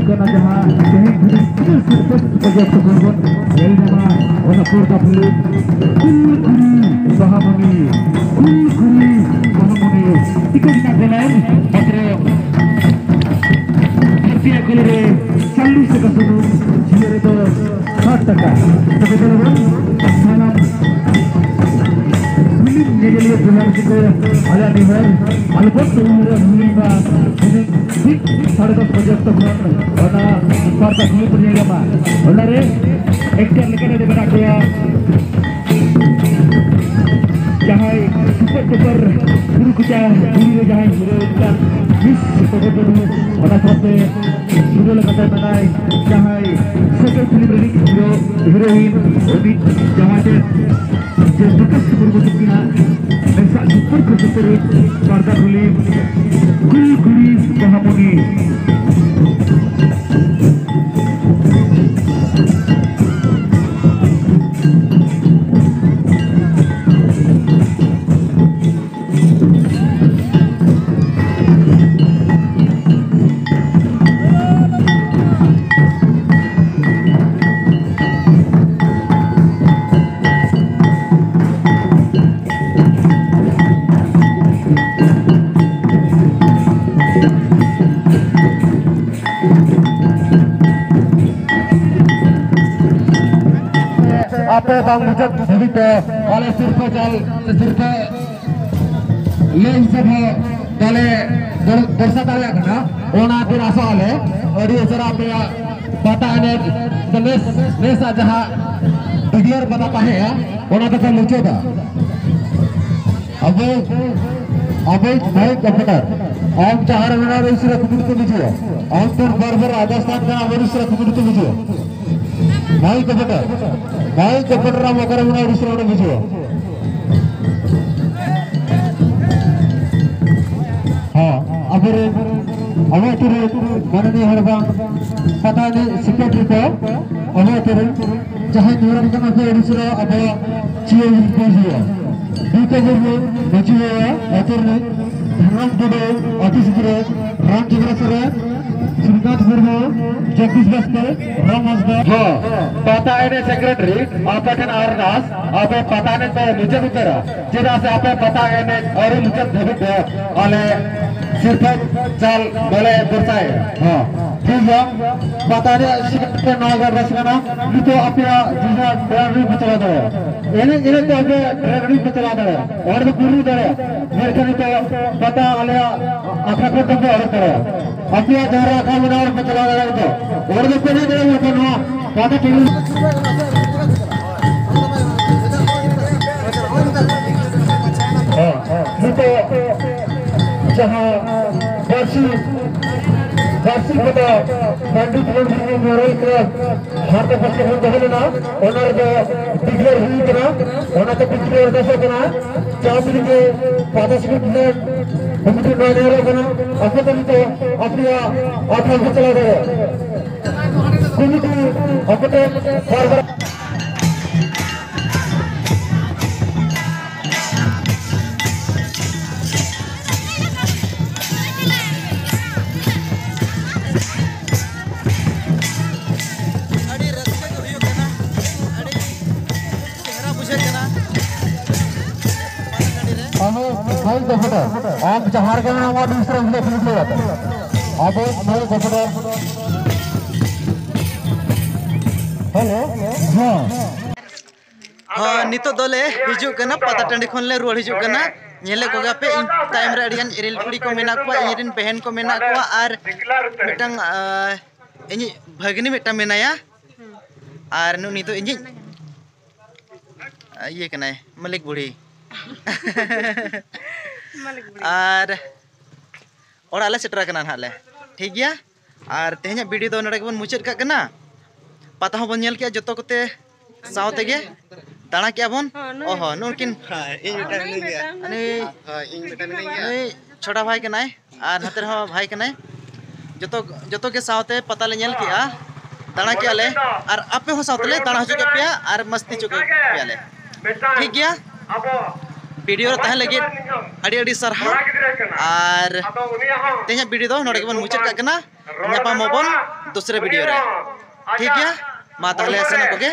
ᱠᱟᱱᱟ, ᱡᱟᱦᱟᱸ ᱛᱮᱦᱮᱧ ᱫᱷᱟᱹᱵᱤᱡ ᱛᱤᱱᱟᱹᱜ ᱥᱤᱨᱯᱟᱹ ᱥᱤᱨᱯᱟᱹ ᱡᱚᱛᱚ ᱠᱚ ᱵᱚᱱ ᱧᱮᱞ ᱧᱟᱢᱟ, ᱚᱱᱟ ᱯᱚᱨᱫᱟ ᱯᱷᱤᱞᱢ ᱠᱩᱞ ᱠᱩᱲᱤ ᱵᱟᱦᱟᱢᱩᱱᱤ, ᱠᱩᱞ ᱠᱩᱲᱤ ᱵᱟᱦᱟᱢᱩᱱᱤ᱾ ᱴᱤᱠᱤᱴ ᱨᱮᱱᱟᱜ ᱜᱚᱱᱚᱝ ᱢᱟᱛᱨᱚ ᱵᱷᱟᱨᱛᱤᱭᱟ ᱠᱚᱞ ᱨᱮ ᱪᱚᱞᱞᱤᱥ ᱴᱟᱠᱟ ᱥᱩᱢᱩᱝ, ᱡᱤᱭᱟᱹ ᱨᱮᱫᱚ ᱥᱟᱴ ᱴᱟᱠᱟ᱾ ᱛᱚᱵᱮ ᱫᱮᱞᱟ ᱵᱚᱱ ᱥᱟᱱᱟᱢ ᱯᱷᱤᱞᱢ ᱧᱮᱧᱮᱞᱤᱭᱟᱹ ᱡᱚᱦᱟᱨ ᱥᱤᱠᱟᱹ ᱟᱞᱮ ᱱᱮᱦᱚᱨ ᱟᱞᱵᱚᱛ ᱛᱩᱞᱩᱡ ᱨᱮ ᱦᱩᱭᱩᱜᱼᱟ᱾ ᱴᱷᱤᱠ ᱥᱟᱲᱮ ᱫᱚᱥ ᱵᱟᱡᱮ ᱚᱠᱛᱚ ᱠᱷᱚᱱ ᱚᱱᱟ ᱯᱚᱨᱫᱟ ᱠᱷᱩᱞᱟᱹᱣ ᱵᱚᱱ ᱧᱮᱞ ᱧᱟᱢᱟ᱾ ᱚᱱᱟᱨᱮ ᱮᱠᱴᱚᱨ ᱞᱮᱠᱟᱛᱮ ᱢᱮᱱᱟᱜ ᱠᱚᱣᱟ ᱡᱟᱦᱟᱸᱭ ᱥᱩᱯᱟᱨ ᱰᱩᱯᱟᱨ ᱵᱩᱨᱩ ᱠᱚᱪᱟ ᱵᱩᱨᱩ ᱨᱮ ᱡᱟᱦᱟᱸᱭ ᱦᱤᱨᱳ ᱠᱟᱱ ᱢᱤᱥ ᱯᱨᱚᱜᱚᱛ ᱴᱩᱰᱩ, ᱚᱱᱟ ᱥᱟᱶᱛᱮ ᱦᱤᱨᱳ ᱞᱮᱠᱟᱛᱮ ᱢᱮᱱᱟᱭ ᱡᱟᱦᱟᱸᱭ ᱥᱮᱸᱜᱮᱞ ᱯᱷᱤᱞᱢ ᱨᱤᱱᱤᱡ ᱦᱤᱨᱳ ᱦᱤᱨᱳᱭᱤᱱ ᱩᱱᱤ ᱡᱟᱶᱟᱭ ᱛᱮ ᱡᱮ ᱵᱤᱠᱟᱥ ᱢᱩᱨᱢᱩ ᱛᱟᱹᱠᱤᱱᱟᱜ ᱢᱮᱥᱟ ᱥᱩᱯᱩᱨ ᱠᱚ ᱥᱩᱯᱩᱨ ᱯᱚᱨᱫᱟ ᱯᱷᱤᱞᱢ ᱠᱩᱞ ᱠᱩᱲᱤ ᱵᱟᱦᱟᱢᱩᱱᱤ᱾ ᱟᱯᱮ ᱵᱟᱝ ᱢᱩᱪᱟᱹᱫ ᱫᱷᱟᱹᱵᱤᱡ ᱛᱮ ᱟᱞᱮ ᱥᱤᱨᱯᱟᱹ ᱪᱟᱞ ᱥᱤᱨᱯᱟᱹ ᱞᱟᱹᱭ ᱦᱤᱥᱟᱹᱵ ᱦᱚᱸ ᱵᱟᱞᱮ ᱵᱷᱚᱨᱥᱟ ᱫᱟᱲᱮᱭᱟᱜ ᱠᱟᱱᱟ᱾ ᱚᱱᱟ ᱠᱷᱟᱹᱛᱤᱨ ᱟᱥᱚᱜ ᱟᱞᱮ ᱟᱹᱰᱤ ᱩᱥᱟᱹᱨᱟ ᱟᱯᱮᱭᱟᱜ ᱯᱟᱛᱟ ᱮᱱᱮᱡ ᱥᱮ ᱱᱮᱥ, ᱱᱮᱥᱟᱜ ᱡᱟᱦᱟᱸ ᱰᱤᱜᱽᱞᱟᱨ ᱯᱟᱛᱟ ᱛᱟᱦᱮᱸᱜᱼᱟ, ᱚᱱᱟ ᱫᱚᱯᱮ ᱢᱩᱪᱟᱹᱫᱟ᱾ ᱟᱵᱚ, ᱟᱵᱚ ᱢᱟᱭᱤᱠ ᱚᱯᱮᱱᱟᱨ, ᱟᱢ ᱡᱟᱦᱟᱸ ᱨᱮ ᱢᱮᱱᱟᱜ ᱨᱮ ᱩᱥᱟᱹᱨᱟ ᱠᱩᱢᱤᱴ ᱠᱚ ᱵᱩᱡᱷᱟᱹᱣᱟ᱾ ᱟᱢ ᱴᱷᱮᱱ ᱵᱟᱨ ᱵᱟᱨ ᱟᱨᱫᱟᱥ ᱛᱟᱦᱮᱱ ᱠᱟᱱᱟ, ᱟᱵᱚ ᱩᱥᱟᱹᱨᱟ ᱠᱩᱢᱤᱴ ᱠᱚ ᱵᱩᱡᱷᱟᱹᱣᱟ᱾ ᱢᱟᱭᱤᱠ ᱚᱯᱮᱱᱟᱨ, ᱢᱟᱭᱤᱠ ᱚᱯᱮᱱᱟᱨ ᱟᱢ ᱚᱠᱟᱨᱮ ᱢᱮᱱᱟᱜ ᱨᱮ ᱩᱥᱟᱹᱨᱟ ᱚᱸᱰᱮ ᱵᱩᱡᱷᱟᱹᱣᱟ᱾ ᱦᱚᱸ, ᱟᱵᱚᱨᱮᱱ ᱟᱵᱚ ᱟᱹᱛᱩ ᱨᱮᱱ ᱢᱟᱱᱚᱱᱤᱭᱟᱹ ᱦᱚᱲ ᱵᱟᱝ ᱯᱟᱛᱟ ᱮᱱᱮᱡ ᱥᱮᱠᱨᱮᱴᱟᱨᱤ ᱠᱚ ᱟᱵᱚ ᱟᱹᱛᱩ ᱨᱮᱱ ᱡᱟᱦᱟᱸᱭ ᱱᱮᱦᱚᱨ ᱠᱟᱱᱟ ᱠᱚ ᱟᱹᱰᱤ ᱪᱮᱦᱨᱟ ᱟᱵᱚᱣᱟᱜ ᱪᱤᱭᱟᱹ ᱦᱩᱭᱩᱜᱼᱟ᱾ ᱫᱩᱨᱜᱟ ᱢᱩᱨᱢᱩ ᱢᱟᱹᱡᱷᱤ ᱵᱟᱵᱟ ᱟᱹᱛᱩ ᱨᱤᱱᱤᱡ, ᱫᱷᱚᱱᱨᱟᱢ ᱴᱩᱰᱩ ᱟᱹᱛᱩ ᱥᱩᱫᱷᱨᱟᱹ, ᱨᱟᱢᱪᱚᱸᱫᱽᱨᱚ ᱥᱚᱨᱮᱱ, ᱥᱨᱤᱠᱟᱱᱛ ᱢᱩᱨᱢᱩ, ᱡᱚᱜᱽᱫᱤᱥ ᱵᱟᱥᱠᱮ, ᱨᱟᱢ ᱦᱟᱸᱥᱫᱟ᱾ ᱦᱚᱸ, ᱯᱟᱛᱟ ᱮᱱᱮᱡ ᱥᱮᱠᱨᱮᱴᱟᱨᱤ, ᱟᱯᱮ ᱴᱷᱮᱱ ᱟᱨᱫᱟᱥ, ᱟᱯᱮ ᱯᱟᱛᱟ ᱮᱱᱮᱡ ᱯᱮ ᱢᱩᱪᱟᱹᱫ ᱩᱛᱟᱹᱨᱟ, ᱪᱮᱫᱟᱜ ᱥᱮ ᱟᱯᱮ ᱯᱟᱛᱟ ᱮᱱᱮᱡ ᱟᱹᱣᱨᱤ ᱢᱩᱪᱟᱹᱫ ᱫᱷᱟᱹᱵᱤᱡ ᱛᱮ ᱟᱞᱮ ᱥᱤᱨᱯᱟᱹ ᱪᱟᱞ ᱵᱟᱞᱮ ᱵᱷᱚᱨᱥᱟᱭᱟ᱾ ᱦᱚᱸ, ᱴᱷᱤᱠ ᱜᱮᱭᱟ, ᱯᱟᱛᱟ ᱨᱮᱭᱟᱜ ᱥᱮᱠᱨᱮᱴᱟᱨᱤ ᱱᱚᱣᱟ ᱜᱮ ᱟᱨᱫᱟᱥ ᱠᱟᱱᱟ, ᱱᱤᱛᱚᱜ ᱟᱯᱮᱭᱟᱜ ᱡᱟᱦᱟᱸ ᱴᱨᱮᱱ ᱨᱮ ᱯᱮ ᱪᱟᱞᱟᱣ ᱫᱟᱲᱮᱭᱟᱜᱼᱟ, ᱮᱱᱮᱡ ᱮᱱᱮᱡ ᱛᱮ ᱟᱯᱮ ᱴᱨᱮᱱ ᱨᱮ ᱯᱮ ᱪᱟᱞᱟᱣ ᱫᱟᱲᱮᱭᱟᱜᱼᱟ, ᱚᱸᱰᱮ ᱫᱚ ᱯᱩᱨᱟᱹ ᱫᱟᱲᱮᱭᱟᱜᱼᱟ, ᱢᱮᱱᱠᱷᱟᱱ ᱱᱤᱛᱚᱜ ᱯᱟᱛᱟ ᱟᱞᱮᱭᱟᱜ ᱟᱠᱷᱲᱟ ᱠᱷᱚᱱ ᱫᱚ ᱯᱮ ᱚᱰᱚᱠ ᱫᱟᱲᱮᱭᱟᱜᱼᱟ᱾ ᱟᱯᱮᱭᱟᱜ ᱡᱟᱦᱟᱸ ᱨᱮ ᱟᱠᱷᱲᱟ ᱢᱮᱱᱟᱜᱼᱟ, ᱚᱸᱰᱮ ᱯᱮ ᱪᱟᱞᱟᱣ ᱫᱟᱲᱮᱭᱟᱜᱼᱟ᱾ ᱚᱸᱰᱮ ᱫᱚ ᱯᱮ ᱮᱱᱮᱡ ᱫᱟᱲᱮᱭᱟᱜᱼᱟ, ᱢᱮᱱᱠᱷᱟᱱ ᱱᱚᱣᱟ ᱯᱟᱛᱟ ᱴᱤᱵᱷᱤ᱾ ᱦᱮᱸ, ᱱᱤᱛᱚᱜ ᱡᱟᱦᱟᱸ ᱵᱟᱹᱨᱥᱤ, ᱵᱟᱹᱨᱥᱤ ᱯᱟᱛᱟ ᱯᱚᱱᱰᱤᱛ ᱨᱚᱜᱷᱩᱱᱟᱛᱷ ᱢᱩᱨᱢᱩ ᱢᱮᱢᱳᱨᱤᱭᱟᱞ ᱠᱞᱟᱵᱽ ᱦᱟᱨᱛᱟ ᱯᱟᱥᱴᱟ ᱠᱷᱚᱱ ᱫᱚᱦᱚ ᱞᱮᱱᱟ, ᱚᱱᱟ ᱨᱮᱫᱚ ᱰᱤᱠᱞᱮᱭᱟᱨ ᱦᱩᱭ ᱠᱟᱱᱟ᱾ ᱚᱱᱟᱛᱮ ᱰᱤᱠᱞᱮᱭᱟᱨ ᱫᱚᱥᱚᱜ ᱠᱟᱱᱟ᱾ ᱪᱟᱯ ᱨᱮᱜᱮ ᱯᱟᱛᱟ ᱥᱮᱠᱨᱮᱴᱟᱨᱤ ᱠᱚᱢᱤᱴᱤ ᱱᱚᱣᱟ ᱧᱮᱞᱚᱜ ᱠᱟᱱᱟ᱾ ᱟᱯᱮ ᱫᱚ ᱱᱤᱛᱚᱜ ᱟᱯᱮᱭᱟᱜ ᱟᱠᱷᱲᱟ ᱯᱮ ᱪᱟᱞᱟᱣ ᱫᱟᱲᱮᱭᱟᱜᱼᱟ᱾ ᱠᱚᱢᱤᱴᱤ ᱟᱯᱮ ᱴᱷᱮᱱ ᱵᱟᱨ ᱵᱟᱨ ᱟᱹᱰᱤ ᱨᱟᱹᱥᱠᱟᱹ ᱜᱮ ᱦᱩᱭᱩᱜ ᱠᱟᱱᱟ, ᱟᱹᱰᱤ ᱪᱮᱦᱨᱟ ᱵᱩᱡᱷᱟᱹᱜ ᱠᱟᱱᱟ ᱯᱟᱛᱟ ᱴᱟᱺᱰᱤ ᱨᱮ᱾ ᱟᱵᱚ ᱵᱷᱟᱹᱭ ᱠᱚ ᱯᱷᱳᱴᱳ, ᱟᱢ ᱡᱟᱦᱟᱸ ᱨᱮᱜᱮ ᱢᱮᱱᱟᱢᱟ, ᱟᱹᱰᱤ ᱩᱥᱟᱹᱨᱟ ᱵᱷᱤᱰᱤᱭᱳ ᱠᱞᱤᱯ ᱞᱟᱹᱭ ᱠᱟᱛᱮ᱾ ᱟᱵᱚ ᱵᱷᱟᱹᱭ ᱠᱚ ᱯᱷᱳᱴᱳ᱾ ᱦᱮᱞᱳ, ᱦᱮᱸ᱾ ᱦᱚᱸ, ᱱᱤᱛᱚᱜ ᱫᱚᱞᱮ ᱦᱤᱡᱩᱜ ᱠᱟᱱᱟ, ᱯᱟᱛᱟ ᱴᱟᱺᱰᱤ ᱠᱷᱚᱱ ᱞᱮ ᱨᱩᱣᱟᱹᱲ ᱦᱤᱡᱩᱜ ᱠᱟᱱᱟ᱾ ᱧᱮᱞᱮᱫ ᱠᱚᱜᱮᱭᱟᱯᱮ, ᱤᱧ ᱛᱟᱭᱚᱢ ᱨᱮ ᱟᱹᱰᱤᱜᱟᱱ ᱮᱨᱮᱞ ᱠᱩᱲᱤ ᱠᱚ ᱢᱮᱱᱟᱜ ᱠᱚᱣᱟ, ᱤᱧ ᱨᱮᱱ ᱵᱮᱦᱮᱱ ᱠᱚ ᱢᱮᱱᱟᱜ ᱠᱚᱣᱟ, ᱟᱨ ᱢᱤᱫᱴᱟᱝ, ᱟᱸ, ᱤᱧᱤᱡ ᱵᱷᱟᱹᱜᱽᱱᱤ ᱢᱤᱫᱴᱟᱝ ᱢᱮᱱᱟᱭᱟ, ᱟᱨ ᱱᱩᱭ ᱫᱚ ᱤᱧᱤᱡ, ᱟᱸ, ᱤᱭᱟᱹ ᱠᱟᱱᱟᱭ, ᱢᱟᱹᱞᱤᱠ ᱵᱩᱲᱦᱤ᱾ ᱢᱟᱹᱞᱤᱠ ᱵᱩᱲᱦᱤ᱾ ᱟᱨ ᱚᱲᱟᱜ ᱞᱮ ᱥᱮᱴᱮᱨ ᱟᱠᱟᱱᱟ ᱱᱟᱦᱟᱜ ᱞᱮ, ᱴᱷᱤᱠ ᱜᱮᱭᱟ᱾ ᱟᱨ ᱛᱮᱦᱮᱧᱟᱜ ᱵᱷᱤᱰᱤᱭᱳ ᱫᱚ ᱱᱚᱰᱮ ᱜᱮᱵᱚᱱ ᱢᱩᱪᱟᱹᱫ ᱠᱟᱜ ᱠᱟᱱᱟ᱾ ᱯᱟᱛᱟ ᱦᱚᱸᱵᱚᱱ ᱧᱮᱞ ᱠᱮᱜᱼᱟ ᱡᱚᱛᱚ ᱠᱚᱛᱮ, ᱥᱟᱶ ᱛᱮᱜᱮ ᱫᱟᱬᱟ ᱠᱮᱜᱼᱟ ᱵᱚᱱ᱾ ᱦᱚᱸ, ᱱᱩᱭ ᱚ ᱦᱚᱸ, ᱱᱩᱠᱤᱱ ᱦᱮᱸ, ᱤᱧ ᱢᱤᱫᱴᱟᱝ ᱢᱮᱱᱟᱹᱧ ᱜᱮᱭᱟ᱾ ᱩᱱᱤ ᱦᱮᱸ, ᱤᱧ ᱢᱤᱫᱴᱟᱝ ᱢᱮᱱᱟᱹᱧ ᱜᱮᱭᱟ᱾ ᱩᱱᱤ ᱪᱷᱳᱴᱟ ᱵᱷᱟᱭ ᱠᱟᱱᱟᱭ ᱟᱨ ᱱᱚᱛᱮ ᱨᱮᱦᱚᱸ ᱵᱷᱟᱭ ᱠᱟᱱᱟᱭ᱾ ᱡᱚᱛᱚ, ᱡᱚᱛᱚ ᱜᱮ ᱥᱟᱶᱛᱮ ᱯᱟᱛᱟ ᱞᱮ ᱧᱮᱞ ᱠᱮᱜᱼᱟ, ᱫᱟᱬᱟ ᱠᱮᱜᱼᱟ ᱞᱮ, ᱟᱨ ᱟᱯᱮ ᱦᱚᱸ ᱥᱟᱶᱛᱮ ᱞᱮ ᱫᱟᱬᱟ ᱦᱚᱪᱚ ᱠᱮᱫ ᱯᱮᱭᱟ ᱟᱨ ᱢᱟᱥᱛᱤ ᱦᱚᱪᱚ ᱠᱮᱫ ᱯᱮᱭᱟ ᱞᱮ᱾ ᱴᱷᱤᱠ ᱜᱮᱭᱟ? ᱵᱷᱤᱰᱤᱭᱳ ᱨᱮ ᱛᱟᱦᱮᱸ ᱞᱟᱹᱜᱤᱫ ᱟᱹᱰᱤ ᱟᱹᱰᱤ ᱥᱟᱨᱦᱟᱣ᱾ ᱟᱨ ᱛᱮᱦᱮᱧᱟᱜ ᱵᱷᱤᱰᱤᱭᱳ ᱫᱚ ᱱᱚᱰᱮ ᱜᱮᱵᱚᱱ ᱢᱩᱪᱟᱹᱫ ᱠᱟᱜ ᱠᱟᱱᱟ᱾ ᱧᱟᱯᱟᱢ ᱟᱵᱚᱱ ᱫᱚᱥᱨᱟ ᱵᱷᱤᱰᱤᱭᱳ ᱨᱮ᱾ ᱴᱷᱤᱠ ᱜᱮᱭᱟ, ᱢᱟ ᱛᱟᱦᱚᱞᱮ ᱥᱟᱱᱟᱢ ᱠᱚᱜᱮ